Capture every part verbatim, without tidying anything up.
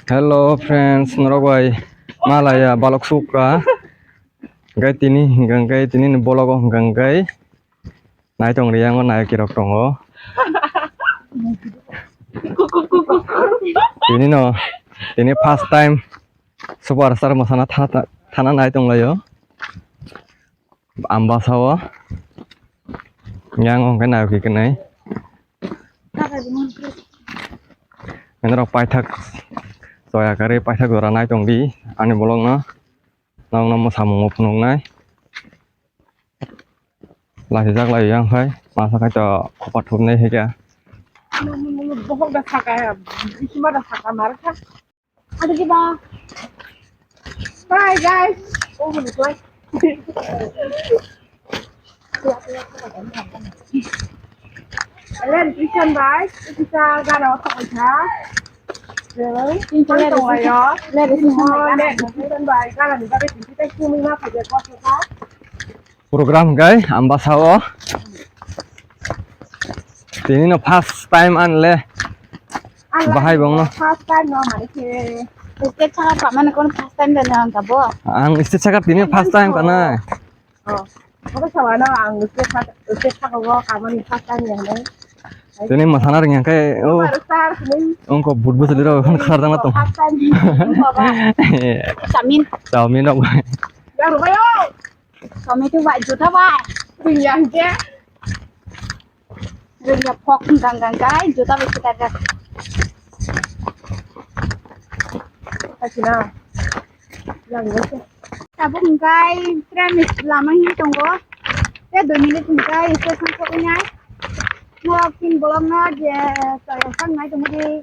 Hello friends, norok bai malaya balok sukra. Hingke tini hingke tini ni vlog o hingke nai tong ri yango nai kirok tongo. Tini no tini first time super star masana thana thana nai tong layo. Ambasa o yang hingke nai khe nai. Norok paithak soya kari paithak jora nai tong di ani bolong no. Nokno mwsamung o phunuknai. Lachijak lai yang khai masa khai to khopa thupnai hai khe. Bohok da saka, bisi ma da saka mar kha. Ada kita. Bye guys. Oh, my God. Len, Krishan bai, kita gana apa aja? Len, Krishan bai, gana ni bagai kita cumi ma kerja kos ka. Program gai Ambasa o. Tini no first time an le. Bahai bong no. First time no mani ke. Stage saka pa mani kon first time dan ang tabo. Ang stage saka tini first time kana. Oh. Ako sawa no ang stage saka, stage saka wo kamani first time ya ne. Tini masana ring yang kai. Oh. Baru star ni. Ongko but but liro kon khar dang to. First time. Samin. Samin dong. Ya rupayo. Tomato bai, juta bai. Yang ke. Ring ya phok gang gang kai, juta bai kita gang. Kasih na. Yang ke. Tabuk kai, tram lama ini tunggu. Ya dua menit kai, itu sampai punya. Mau pin bolong na je, saya sang naik tunggu di.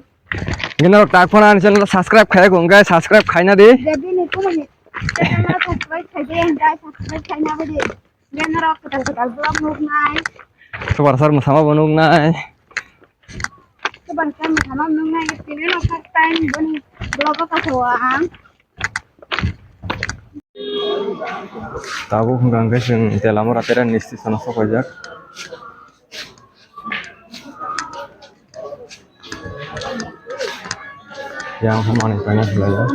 Hingke norok tak phano ani channel subscribe khaiya kho, hingke subscribe khaina di. Jadi ni kumani channel subscribe khai di, hingke subscribe khaina bidi. Hingke norok kwtal kwtal vlog nuknai. Super star mwsama bo nuknai. Super star mwsama nuknai, tini no first time boni vlog o kasawa ang. Tabuk hwnkha hwnkhe chwng Telamura train ni station o sopaijak. Yang manwi paina khlaijak.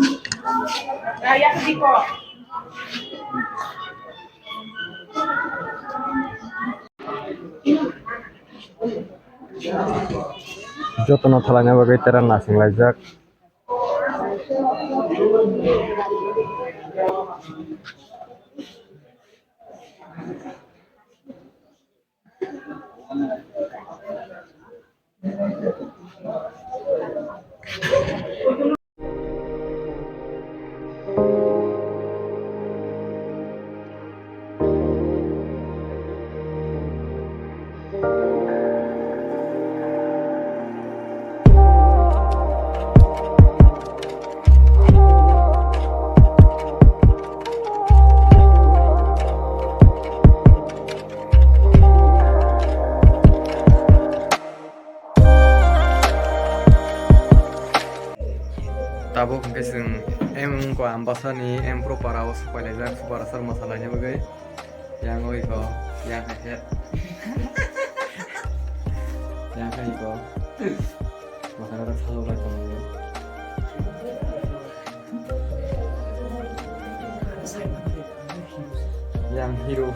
Jotono thalaina bagwi train nasinglajak. Tabuk hwnkhe chwng M wngkha Ambasani M Pro para o swpailaijak, Super Star mwsalaina bagwi. Yang oi ko, yang hai khe. Yang hai ko. Makana tak salu lai tong. Yang hero.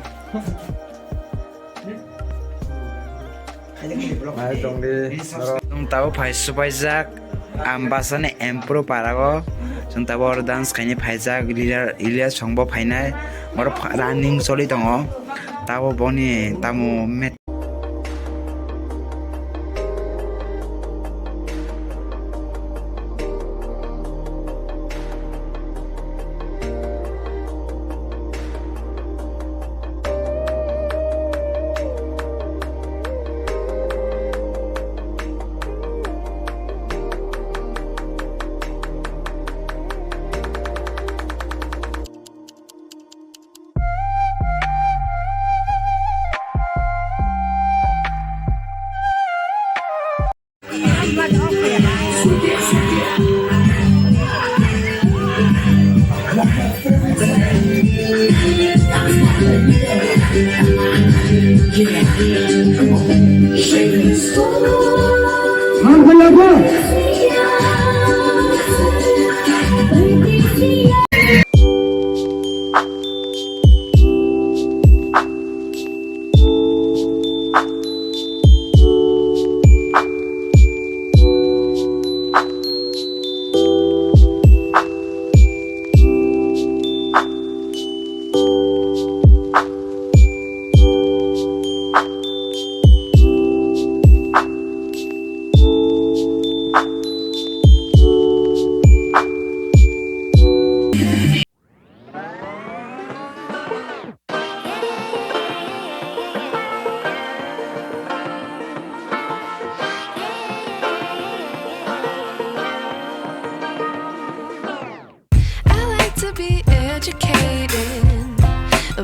Mai tong di. Chwng tabo phai swpaijak Ambasani M Pro para o. Chwng tabo oro dance khaini phaijak, leader Ilyas songbo phainai. Oro running choli tongo. Tabo boni tamo met.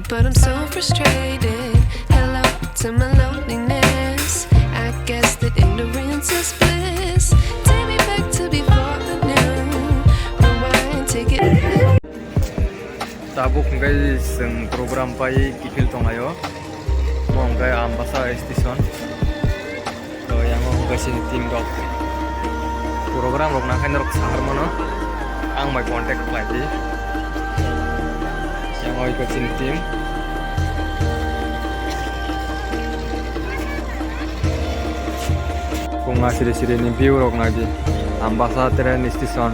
But I'm so frustrated. Hello to my loneliness. I guess that ignorance is bliss. Take me back to before I knew. Rewind, take it. Tabuk hwnkhe chwng program pai kiphil tonglaio. Omo hwnkhe Ambasa station. To yang o hwnkhe chini team rok program rok nangkhe norok sahar mano, ang bai contact khlai di. Yang o hwnkhe chini team. Kunga siri siri ni view rok nai di. Ambasa train station.